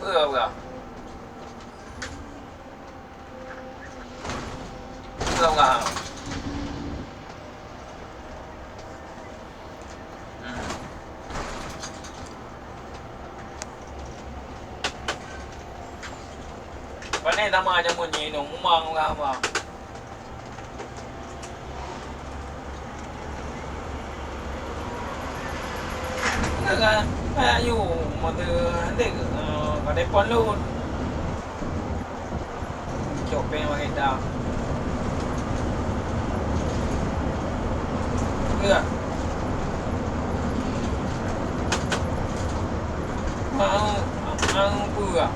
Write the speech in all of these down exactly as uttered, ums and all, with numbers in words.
Peue, peue? Peue, peue? Hmm. Pane sama jameun nyoe inong, mumang urang haba. Enggak kan? Kayak you, mata dek, eh, kat depan lôn. Cok peng bagi dah. Iya. Mau, mau pura.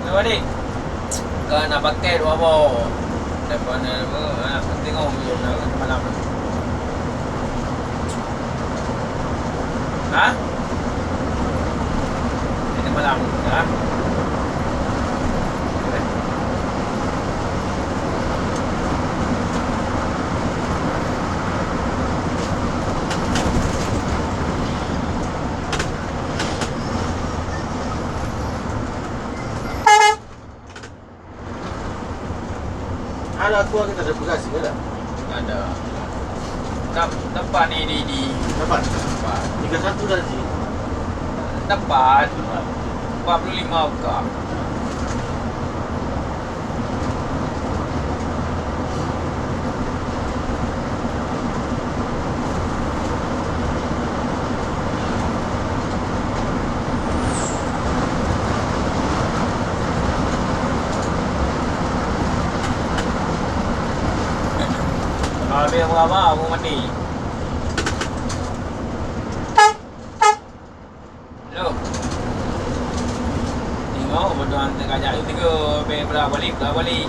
Kenapa, Dik? Ka na paket dua boh. Telepon, eh, apa, eh, tengok video na malam. Ha? Ini malam, ha? Ada aku kita ada beras ke tak? Ada. Tam-, tempat ni di, di. Tempat? Tempat. Tiga satu dah sih. Tempat. Empat puluh lima buka. Habis apa, apa, aku mandi. Hello. Ni mau betul hantar kajak itu tiga, be, belah balik, belah balik.